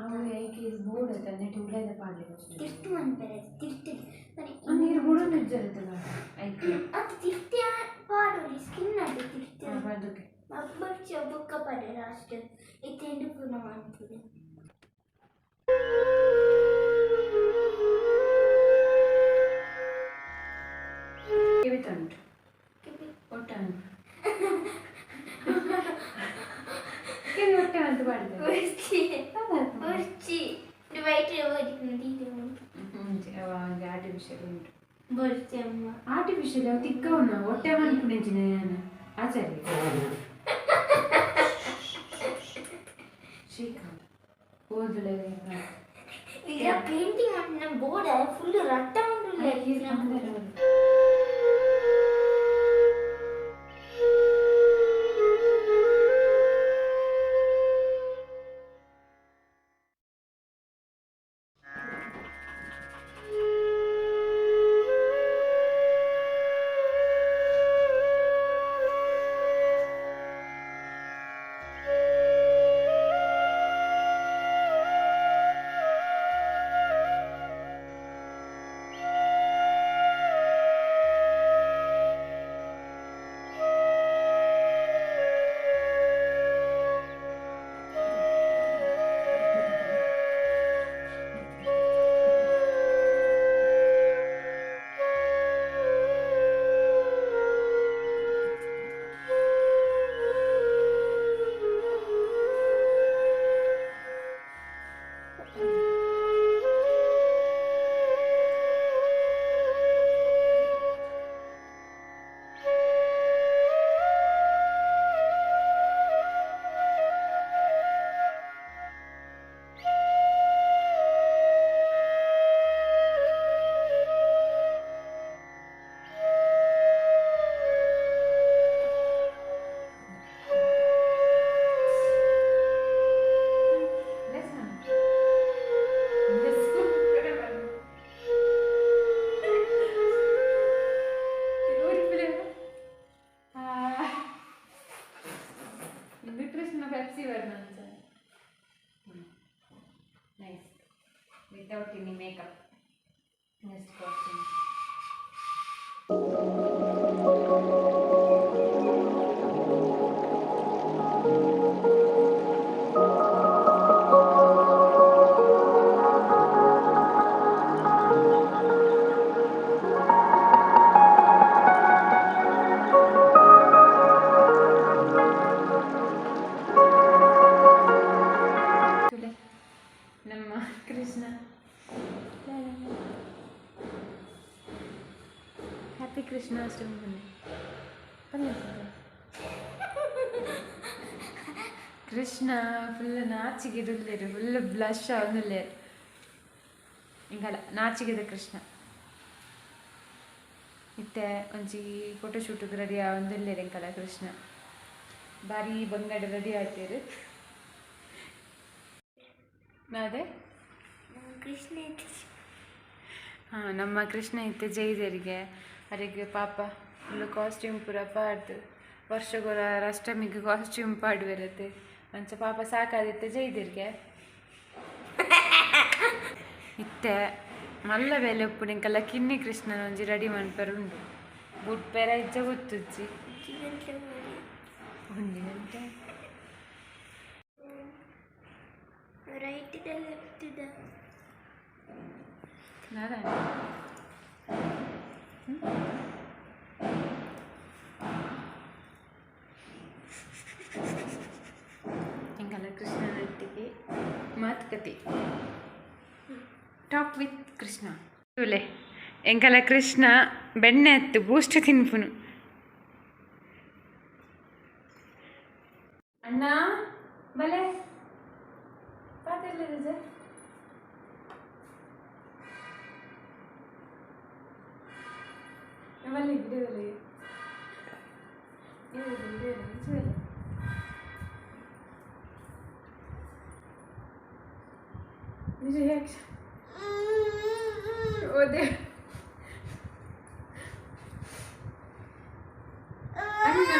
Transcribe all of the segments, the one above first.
ಅವು ಏಕೆ ಬೋರ್ಡ್ ಐತೆ ನೆಟ್ ಉಳ್ಳೇದ ಪಾಡ್ಲೆ. ತಿರ್ತು ಮನ್ಪೆರೆ ತಿರ್ತು. ನೀರು ಬುಡೊಂದು ಇಜ್ಜರುತ್ತಲ್ಲ ಐಕ್. ಅದು ತಿರ್ತಿ ಪಾಡೊಲಿ ಸ್ಕಿನ್ ಅದು ತಿರ್ತಿ. ಬದುಕೆ. ಬೊರ್ಚಿ ಬೊಕ್ಕ ಪಾಡೆ ಲಾಸ್ಟ್ ಇತ್ತೆಂಡು ಪೂರ ಮನ್ಪುದು. ಕಿವಿ ತಂಟು ಒಟ್ಟೆ ಅಂತ ಕಿವಿ ಒಟ್ಟೆ ಅಂತ ಪಾಡಿದೆ. ಬೊರ್ಚಿ ಬೊರ್ಚಿ ವೈಟ್ ಆರ್ಟಿಫಿಷಿಯಲ್ ಉಂಟು. ಬೊರ್ಚಿ ಅಮ್ಮ. ಆರ್ಟಿಫಿಷಿಯಲ್ ಅವು ತಿಕ್ಕವನ ಹೊಟ್ಟೆ ಮನ್ಪುನೆಂಚಿನ ಆಚಾರ್ಯ ಶ್ರೀಕಾಂತ್ ಓದುಲೆ. ಈಗ ಪೇಂಟಿಂಗ್ ನಮ್ಮ ಬೋರ್ಡ್ ಫುಲ್ ರಟ್ಟ ಉಂಟು. ಕೃಷ್ಣ ಪೆಪ್ಸಿ ಬರ್ನ. Nice, without any makeup, just costume. ನಮ್ಮ ಕೃಷ್ಣ ಹ್ಯಾಪಿ ಕೃಷ್ಣಾಷ್ಟಮಿ. ಬನ್ನಿ ಬನ್ನಿ. ಕೃಷ್ಣ ಫುಲ್ ನಾಚಿಗೆದುಲ್ಲೇರು, ಫುಲ್ ಬ್ಲಶ್ ಆವೊಂದುಲ್ಲೇರು. ಇಂಕಲ ನಾಚಿಗೆದ ಕೃಷ್ಣ ಇತ್ತೆ ಒಂಜಿ ಫೋಟೋ ಶೂಟ್ಗ್ ರೆಡಿ ಆವೊಂದುಲ್ಲೆರ್. ಎಂಕಲ ಕೃಷ್ಣ ಬಾರಿ ಬಂಗಡ್ ರೆಡಿ ಆತೇರು ನಾದೆ. ಕೃಷ್ಣ. ಹಾಂ, ನಮ್ಮ ಕೃಷ್ಣ ಇತ್ತೆ ಜೈದರಿಗೆ ಅರೆಗ್ ಪಾಪ ಫುಲ್ ಕಾಸ್ಟ್ಯೂಮ್ ಪೂರ ಪಾಡ್ದು, ವರ್ಷಗೊರ ಅಷ್ಟಮಿಗೆ ಕಾಸ್ಟ್ಯೂಮ್ ಪಾಡುವೆರತ್ತೆ, ಅಂಚ ಪಾಪ ಸಾಕಾದಿತ್ತೆ ಜೈದರಿಗೆ. ಇತ್ತೆ ಮಲ್ಲ ಬೇಲೆ ಉಪ್ಪುಡು ಎಂಕಲ್ಲ ಕಿನ್ನಿ ಕೃಷ್ಣನ ಒಂಜಿ ರೆಡಿ ಮನ್ಪೆರೆ ಉಂಡು. ಬುಡ್ಪೆರ ಇಜ್ಜ ಗೊತ್ತುಜ್ಜಿ. ಒಂಜಿ ಗಂಟೆ. Right left. ನಾರಾಯಣ. ಎಂಕಲ್ಲ ಕೃಷ್ಣನೊಟ್ಟಿಗೆ ಮಾತುಕತೆ, ಟಾಕ್ ವಿತ್ ಕೃಷ್ಣ. ತೂಲೆ, ಎಂಕಲ ಕೃಷ್ಣ ಬೆಣ್ಣೆ ಅತ್ತು ಬೂಸ್ಟ್ ತಿನ್ಪುನು. ಅಣ್ಣ ಬಲೆ ಪಾತೆರ್ಲೆ. ಬಲೆ ಇಡೇ ಬಲೆ ಇಡೇ ಇಡೇ. ರಿಯಾಕ್ಷನ್ ಓದೆ. ಅಣ್ಣ.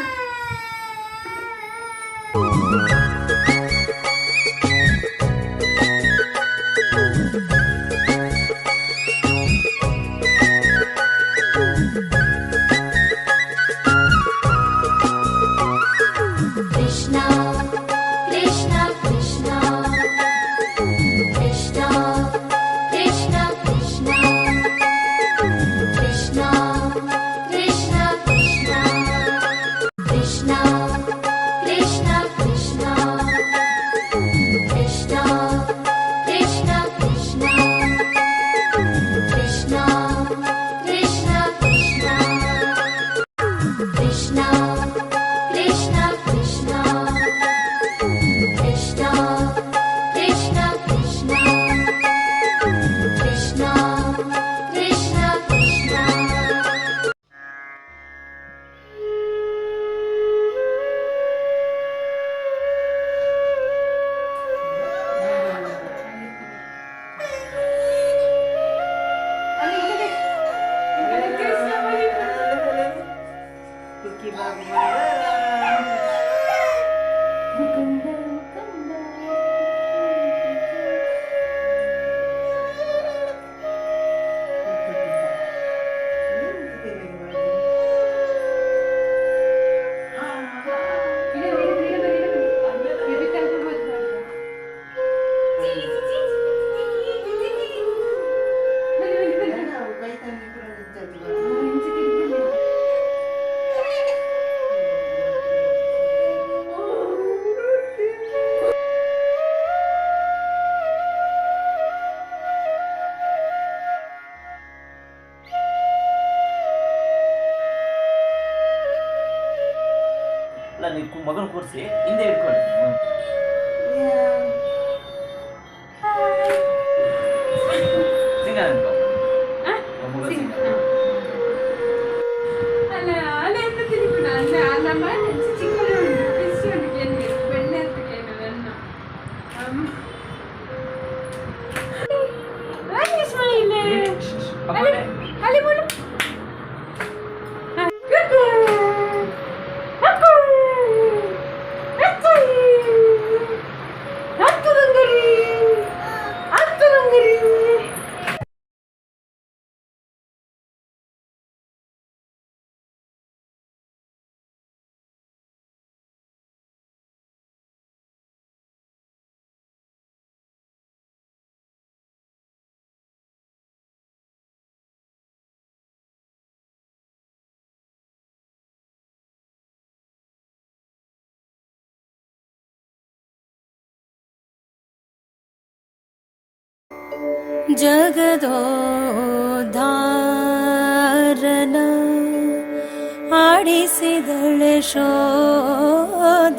Mukunda Mukunda. ಅಲ್ಲ, ನೀವು ಮಗನ ಕೂರಿಸಿ ಹಿಂದೆ ಇಟ್ಕೊಳ್ಳಿ. ಸಿಂಗ ಅನ್ಕೊ. ಮಗ ಸಿಂಗ. ಅಲ್ಲ ಅಲ್ಲ, ಎಂತ ತಿನ್ಪುನ ಅಲ್ಲ ನಮ್ಮ ಚಿಕ್ಕವರು ಉಂಟು, ಫಿಶ್ ಉಂಟು, ಕೆನ್ನೆ ಬೆಣ್ಣೆ ಅಂತ ಕೇನು ನನ್ನ ಇಸ್ಮಾಯಿಲ್. ಅಪ್ಪನೇ. ಅಲ್ಲಿ ಬೋಲು. ಹತ್ತು ಬಂಗರಿ, ಹತ್ತು ಬಂಗರಿ. ಜಗದೋದ್ಧಾರನ ಆಡಿಸಿದಳೆ ಶೋದ.